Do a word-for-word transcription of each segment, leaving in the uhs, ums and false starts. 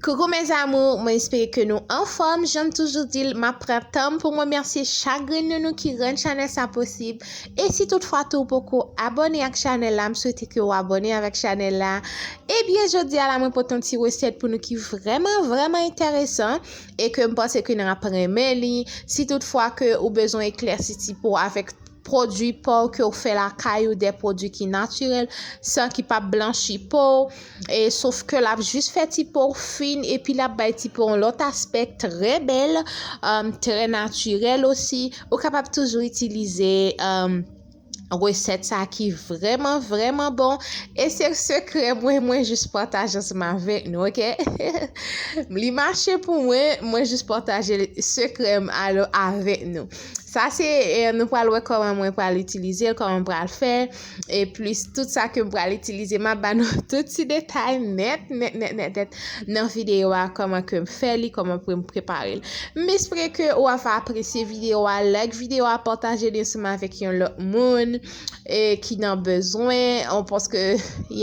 Coucou mes amours, mwen espere ke nou anfòm. Jan m toujou di l, m ap pran tan m pou m remèsye chak grenn de nou ki rann chanèl sa posib. E si toutfwa tou ou poko abòne ak chanèl la, m swete ke w abòne avèk chanèl la. Ebyen, jodi a la, mwen pote yon ti resèt pou nou ki vrèman, vrèman enteresan e ke m panse ke n ap renmen li. Si toutfwa ke ou bezwen eklèsi ti po avèk pwodui pa w ke w fè lakay ou, de pwodui ki natirèl, san ki p ap blanchi po w, e sof ke l ap jis fè ti po w fin, epi l ap bay ti po w yon lòt aspè trè bèl, um, trè natirèl osi. Ou kapab toujou itilize, um, resèt sa ki vrèman, vrèman bon. E se sekrè mwen, mwen jis pataje ansanm avèk nou, oke? Li mache pou mwen, mwen jis pataje sekrè m alo avèk nou. Sa se, eh, nou pral wè kòman mwen pral itilize l, kòman m pral fè, e plis tout sa ke m pral itilize, m ap ba nou tout ti detay nèt, nèt, nèt, nèt, nèt nan videyo a, kòman ke m fè li, kòman pou m prepare l. M espere ke w ap apresye videyo a, like videyo a, pataje li ansanm avèk yon lòt moun, e ki nan bezwen, paske,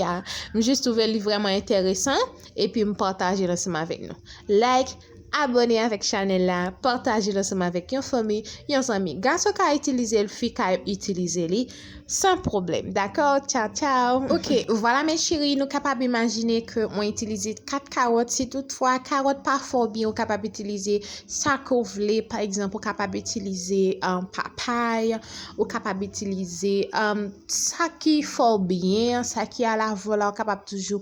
ya, m jis twouve li vrèman enteresan, epi m pataje l ansanm avèk nou. Like, abòne avèk chanèl la, pataje l ansanm avèk yon fanmi, yon zanmi. Gason ka itilize l, fi ka itilize li, san pwoblèm. Dakò? Tchaw, tchaw. Oke, vwala mes chéris, nou kapab imajine ke mwen itilize kat kawòt. Si toutfwa kawòt pa fè w byen, ou kapab itilize sa ke w vle. Pa egzanp, ou kapab itilize, um, papay, ou kapab itilize, um, sa ki fè w byen, sa ki alavwa la, ou kapab toujou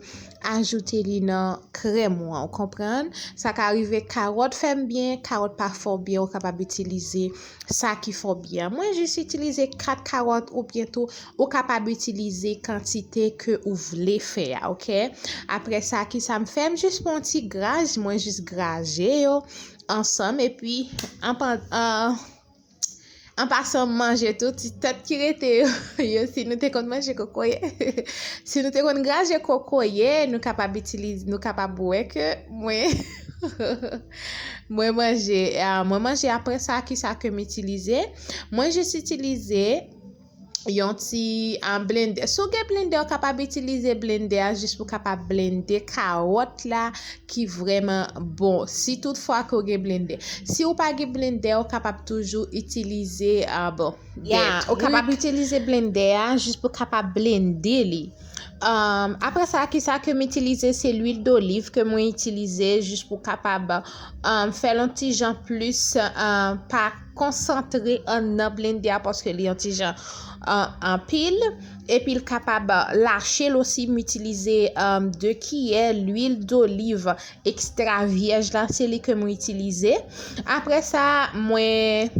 ajoute li nan krèm ou an, ou konprann? Sa ka rive kawòt fè m byen, kawòt pa fè w byen, ou kapab itilize sa ki fè w byen. Mwen jis itilize kat kawòt oubyen tou, ou kapab itilize kantite ke ou vle fè a, oke? Apre sa, ki sa m fè? M jis pran yon ti graj, mwen jis graje yo ansanm, epi an, an, an pasan, m manje tou ti tèt ki rete yo, yo, si nou te konn manje kokoye. Si nou te konn graje kokoye, nou kapab itilize, nou kapab wè ke mwen, mwen manje, ah, mwen manje. Apre sa, ki sa ke m itilize? Mwen jis itilize yon ti, ah, blendè. Si w gen blendè, ou kapab itilize blendè a jis pou kapab blende kawòt la ki vrèman bon. Si toutfwa ke w gen blendè. Si w pa gen blendè, ou kapab toujou itilize, ah, bon, ya, ou kapab itilize blendè a jis pou kapab blende li. Um, apre sa, ki sa ke m itilize? Se lwil doliv ke mwen itilize jis pou kapab, um, fè l yon ti jan plis, um, pa konsantre anndan blendè a, paske li yon ti jan, um, anpil. Epi l kapab lache l osi. M itilize, um, de kiyè lwil doliv ekstra vyèj la, se li ke mwen itilize. Apre sa, mwen,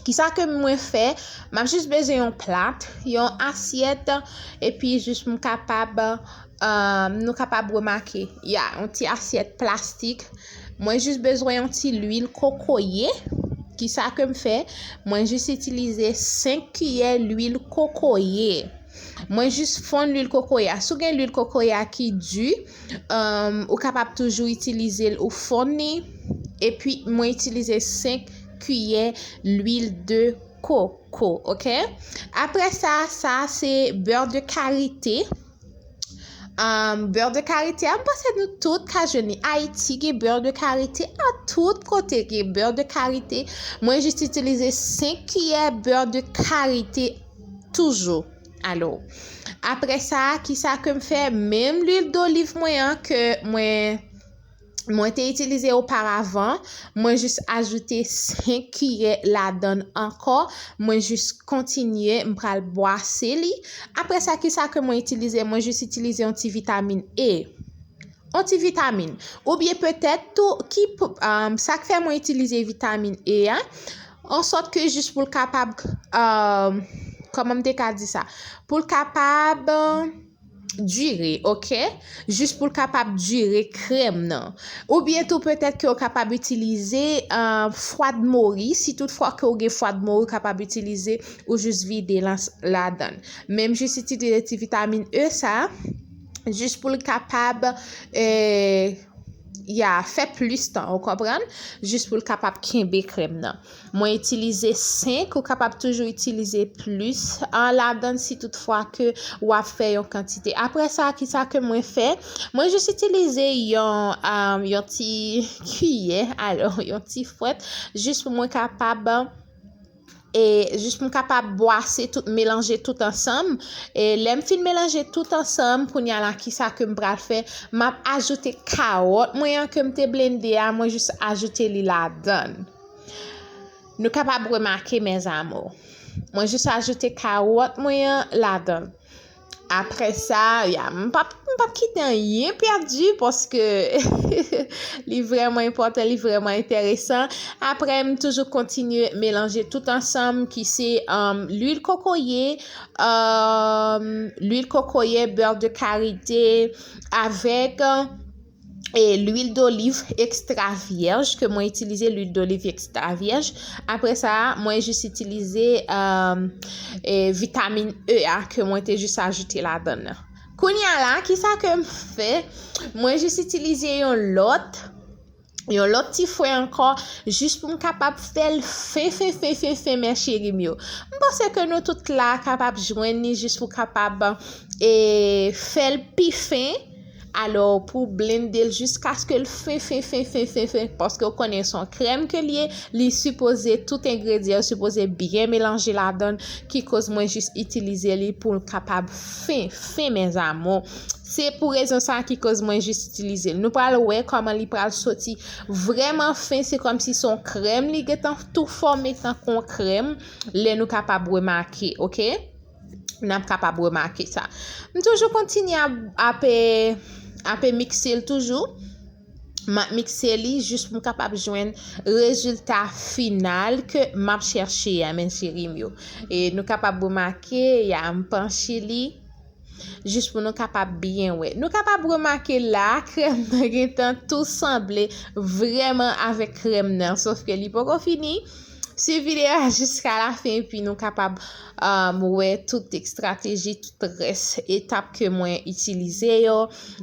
ki sa ke mwen fè? M ap jis bezwen yon plat, yon asyèt, epi jis m kapab, um, nou kapab remake, ya, yon ti asyèt plastik. Mwen jis bezwen yon ti lwil kokoye. Ki sa ke m fè? Mwen jis itilize senk kiyè lwil kokoye. Mwen jis fonn lwil kokoye a. Si w gen lwil kokoye a ki di, um, ou kapab toujou itilize l, ou fonn li. Epi, mwen itilize senk kiyè lwil de koko, oke? Apre sa, sa se beurre de karité. Um, beurre de karité a, m panse nou tout ka jwenn li. Ayiti gen beurre de karité, a tout kote gen beurre de karité. Mwen jis itilize senk kiyè beurre de karité toujou. Alò, apre sa, ki sa ke m fè? Menm lwil doliv mwen an ke mwen, mwen te itilize oparavan, mwen jis ajoute senk kiyè ladann ankò. Mwen jis kontinye, m pral bwase li. Apre sa, ki sa ke mwen itilize? Mwen jis itilize yon ti vitamin E. Yon ti vitamin. Oubyen petèt tou, ki p-, um, sa k fè mwen itilize vitamin E a, an sòt ke jis pou l kapab, um, kòman m te ka di sa? Pou l kapab, um, dire, oke? Jis pou l kapab dire krèm nan. Oubyen tou, petèt ke w kapab itilize, uh, fwa d mori. Si toutfwa ke w gen fwa d mori, w kapab itilize, ou jis vide l an-, ladann. Men m jis itilize ti vitamin E sa, jis pou l kapab, eh, Ya, fè plis tan, ou konprann? Jis pou l kapab kenbe krèm nan. Mwen itilize senk, ou kapab toujou itilize plis, ah, ladan l si toutfwa ke w ap fè yon kantite. Apre sa, kisa ke mwen fè? Mwen jis itilize yon, ah, yon ti kiyè, alò, yon ti fwèt, jis pou mwen kapab, e jis pou m kapab bwase tout, melanje tout ansanm. E lè m fin melanje tout ansanm, kounye a la, kisa ke m pral fè? M ap ajoute kawòt mwen an ke m te blende a, mwen jis ajoute li ladan l. Nou kapab remake, mes amours. Mwen jis ajoute kawòt mwen an ladan l. Apre sa, ya, m p ap, m p ap kite anyen pèdi paske li vrèman enpòtan, li vrèman enteresan. Apre, m toujou kontinye melanje tout ansanm ki se, um, lwil kokoye, um, lwil kokoye, beurre de karité, avèk, e lwil doliv ekstra vyèj, ke mwen itilize lwil doliv ekstra vyèj. Apre sa, mwen jis itilize, um, e vitamin E a ke mwen te jis ajoute ladan l nan. Kounye a la, kisa ke m fè? Mwen jis itilize yon lòt, yon lòt ti fwè ankò, jis pou m kapab fè l fen, fen, fen, fen, fen, mes chéris m yo. M panse ke nou tout la kapab jwenn li jis pou kapab, e, fè l pi fen. Alò, pou blende l jiskaske l fen, fen, fen, fen, fen, fen, paske w konnen se yon krèm ke l ye, li sipoze, tout engredyan yo sipoze byen melanje ladan l, ki koz mwen jis itilize li pou l kapab fen, fen, mes amours. Se pou rezon sa ki koz mwen jis itilize l. Nou pral wè kòman li pral soti vrèman fen, se kòmsi se yon krèm li gentan tou fòme tankou yon krèm, lè nou kapab remake, oke? N ap kapab remake sa. M toujou kontinye ap, ap, e, ap, e, mikse l toujou. M ap mikse li jis pou m kapab jwenn rezilta final ke m ap chèche a, mes chéris m yo. E nou kapab remake, ya, m panche li jis pou nou kapab byen wè. Nou kapab remake la, krèm nan gentan tou sanble vrèman avèk krèm nan, sòf ke li poko fini. Swiv videyo a jiska lafen, epi nou kapab, um, wè tout estrateji, tout rès etap ke mwen itilize yo,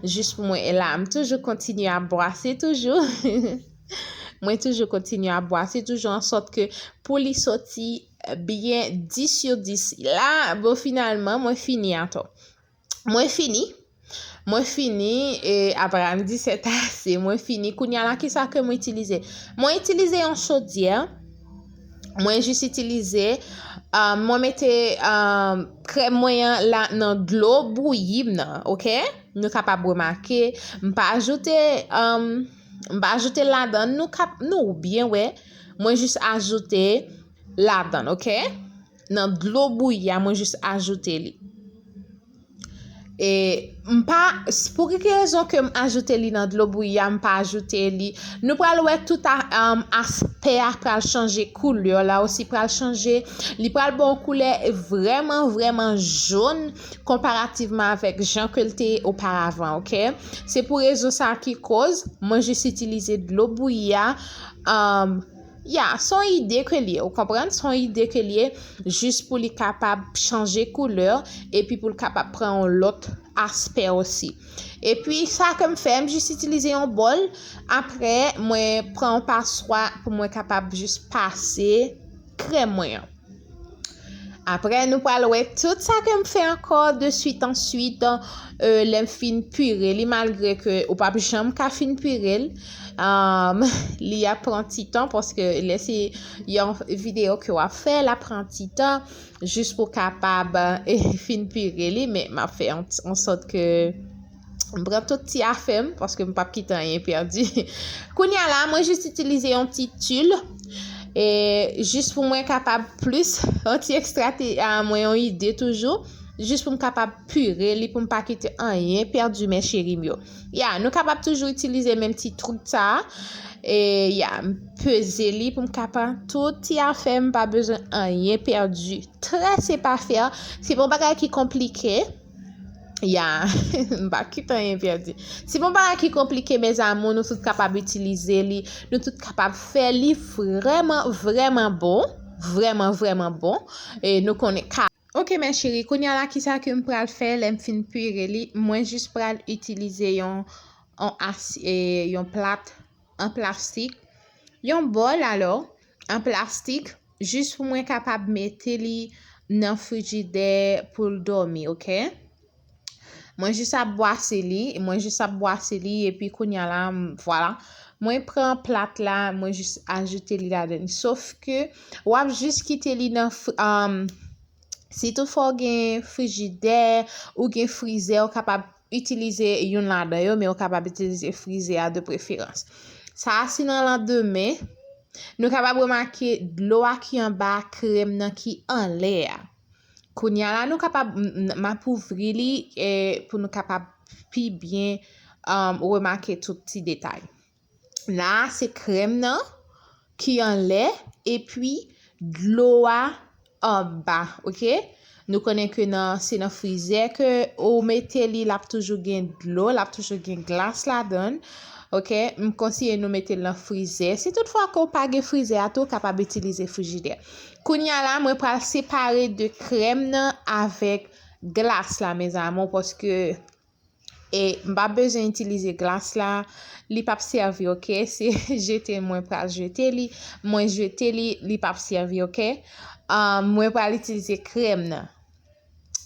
jis pou mwen. E la, m toujou kontinye ap bwase toujou. Mwen toujou kontinye ap bwase toujou, an sòt ke pou li soti byen dis sou dis. La, bon, finalman, mwen fini, atann. Mwen fini. Mwen fini, e, apre m di c'est assez, mwen fini. Kounye a la, kisa ke mwen itilize? Mwen itilize yon chodyè. Mwen jis itilize, ah, mwen mete, ah, krèm mwen an la nan dlo bouyi m nan, oke? Nou kapab remake, m pa ajoute, ah, m pa ajoute l ladan, nou kap, nou byen wè, mwen jis ajoute ladan, oke? Nan dlo bouyi a, mwen jis ajoute li. E m pa, s-, pou ki rezon ke m ajoute li nan dlo bouyi a, m pa ajoute li. Nou pral wè tout a, um, aspè a pral chanje, koulè la osi pral chanje. Li pral ba w koulè vrèman, vrèman jòn konparativman avèk jan ke l te ye oparavan, oke? Se pou rezon sa ki koz mwen jis itilize dlo bouyi a, um, Ya, se yon ide ke l ye, ou konprann? Se yon ide ke l ye, jis pou li kapab chanje koulè, epi pou l kapab pran yon lòt aspè osi. Epi, sa ke m fè, m jis itilize yon bòl, apre, mwen pran yon paswa pou mwen kapab jis pase krèm mwen an. Apre, nou pral wè tout sa ke m fè ankò de swit an swit, e, lè m fin pire li, malgre ke ou p ap janm ka fin pire l. Um, li ap pran ti tan, paske lè se yon videyo ke w ap fè, l ap pran ti tan, jis pou kapab, e, fin pire li, men m ap fè an, an sòt ke m pran tout ti afè m, paske m p ap kite anyen pèdi. Kounye a la, mwen jis itilize yon ti til, e, jis pou mwen kapab plis, yon ti ekstrate, a, mwen yon ide toujou, jis pou m kapab pire li, pou m pa kite anyen pèdi, mes chéris m yo. Ya, nou kapab toujou itilize menm ti trik sa a, e, ya, m peze li pou m kapab tout ti afè m, pa bezwen anyen pèdi. Trè se pa fè, se pa yon bagay ki konplike. Ya, m pa kite anyen pèdi. Se pa yon bagay ki konplike, mes amours, nou tout kapab itilize li, nou tout kapab fè li vrèman, vrèman bon, vrèman, vrèman bon. E nou konnen ka. Oke, mes chéris, kounye a la, kisa ke m pral fè lè m fin pire li? Mwen jis pral itilize yon yon asi- e, yon plat an plastik, yon bòl alò, an plastik, jis pou mwen kapab mete li nan frijidè pou l dòmi, oke? Mwen jis ap bwase li, mwen jis ap bwase li, epi kounye a la, m- vwala. Mwen pran plat la, mwen jis ajoute li ladan. Sof ke w ap jis kite li nan fri- um, si toutfwa w gen frijidè, ou gen frizè, ou kapab itilize youn ladan yo, men ou kapab itilize frizè a de preferans. Sa a, si nan landemen, nou kapab remake dlo a ki anba krèm nan ki anlè a. Kounye a la, nou kapab, m- m- m ap ouvri li e pou nou kapab pi byen um, remake tout ti detay. La, se krèm nan ki anlè, epi dlo a anba, oke? Nou konnen ke nan, se nan frizè ke ou mete li, l ap toujou gen dlo, l ap toujou gen glas ladan l, oke? M konseye nou mete l nan frizè. Si toutfwa ke w pa gen frizè a tou, ou kapab itilize frijidè. Kounye a la, mwen pral separe de krèm nan avèk glas la, mes amours, paske e m pa bezwen itilize glas la, li p ap sèvi, oke? Se jete mwen pral jete li, mwen jete li, li p ap sèvi, oke? Ah, mwen pral itilize krèm nan.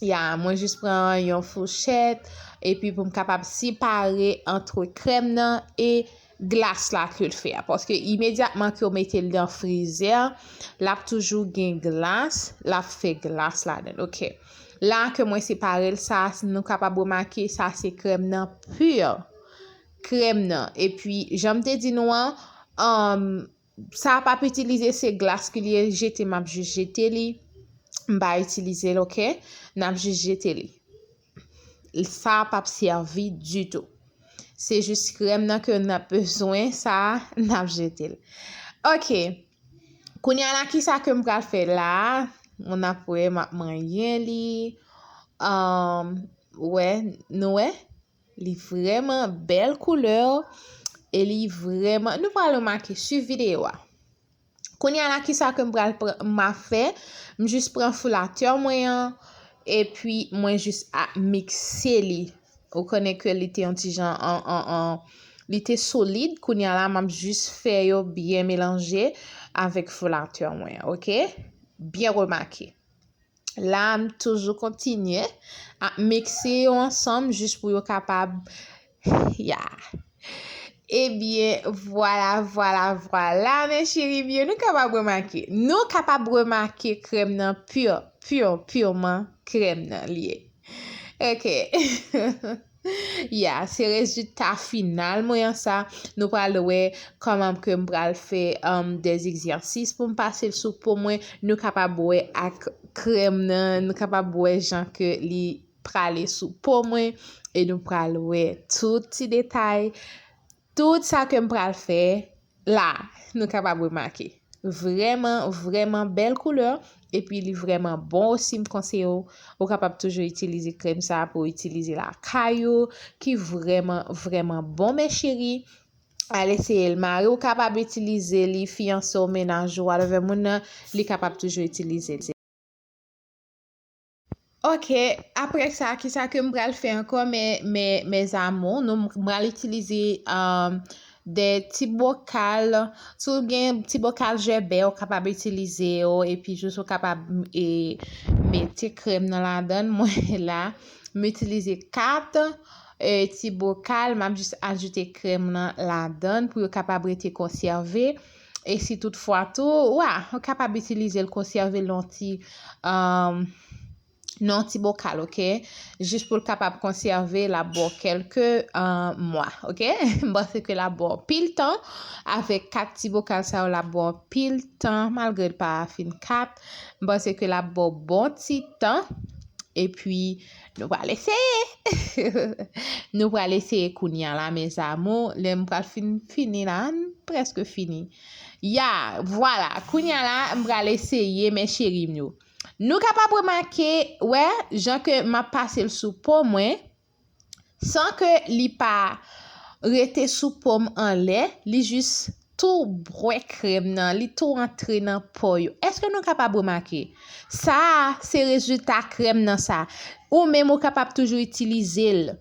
Ya, mwen jis pran yon fouchèt, epi pou m kapab separe ant krèm nan e glas la ke l fè a. Paske imedyatman ke w mete l nan frizè, l ap toujou gen glas, l ap fè glas ladan l, oke? La ke mwen separe l, sa, nou kapab remake, sa se krèm nan pur. Krèm nan. Epi, jan m te di nou an, um, sa p ap itilize, se glas ke li ye, jete, m ap jis jete li. M pa itilize l, oke? N ap jis jete li. Sa p ap sèvi ditou. Se jis krèm nan ke n ap bezwen, sa a, n ap jete l. Oke. Kounye a la, kisa ke m pral fè la? Moun ap wè, m ap manyen li. Um, wè, nou wè? Li vrèman bèl koulè. E li vrèman, nou pral remake sou videyo a. Kounye a la, kisa ke m pral pran, m ap fè? M jis pran foulatè mwen an, epi mwen jis ap mikse li. Ou konnen ke li te yon ti jan an, an, an, li te solid. Kounye a la, m ap jis fè yo byen melanje avèk foulatè mwen, oke? Byen remake. La, m toujou kontinye ap mikse yo ansanm jis pou yo kapab, ya. Ebyen, vwala, vwala, vwala, mes chéris, byen, nou kapab remake. Nou kapab remake krèm nan pur, pur, purman krèm nan li ye. Oke. Ya, se rezilta final mwen an sa. Nou pral wè kòman ke m pral fè, um, des exercices pou m pase l sou po mwen. Nou kapab wè ak krèm nan, nou kapab wè jan ke li prale sou po mwen. E nou pral wè tout ti detay, tout sa ke m pral fè la, nou kapab remake. Vrèman, vrèman bèl koulè. Epi li vrèman bon osi, m konseye w, ou kapab toujou itilize krèm sa pou w itilize lakay ou, ki vrèman, vrèman bon, mes chéris. Al eseye l. Mari w kapab itilize li, fiyanse w, mennaj ou, whatever moun nan, li kapab toujou itilize l. Oke, apre sa, kisa ke m pral fè ankò, mes, mes, mes amours? Nou, m pral itilize, um, de ti bokal. Si w gen ti bokal Gerber, ou kapab itilize yo, epi jis ou kapab, e, mete krèm nan ladan l. Mwen la, m itilize kat, e, ti bokal, m ap jis ajoute krèm nan ladan l pou yo kapab rete konsève. E si toutfwa tou, wa, ou kapab itilize l, konsève l nan ti, um, nan ti bokal, oke? Jis pou l kapab konsève, l ap ba w kèlke, uh, mwa, oke? M panse ke l ap ba w pil tan. Avèk kat ti bokal sa yo, l ap ba w pil tan, malgre l pa fin kat. M panse ke l ap ba w bon ti tan. Epi, nou pral eseye. Nou pral eseye kounye a la, mes amours. Lè m pral fin fini la, m prèske fini. Ya, vwala. Kounye a la, m pral eseye, mes chéris m yo. Nou kapab remake, wè, jan ke m ap pase l sou po mwen, san ke li pa rete sou po m anlè, li jis tou bwè krèm nan, li tou antre nan po yo. Èske nou kapab remake? Sa a, se rezilta krèm nan sa. Ou menm, ou kapab toujou itilize l.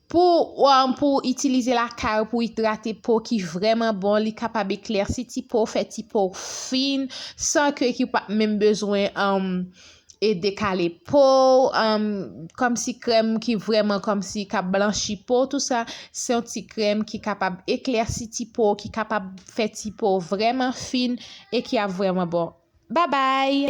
Pou, um, pou itilize lakay ou pou idrate po ki vrèman bon, li kapab eklèsi ti po, fè ti po fin, san ke ki pa menm bezwen, um, e dekale po, um, kòmsi krèm ki vrèman kòmsi k ap blanchi po, tou sa, se yon ti krèm ki kapab eklèsi ti po, ki kapab fè ti po vrèman fin e ki ap vrèman bon. Babay!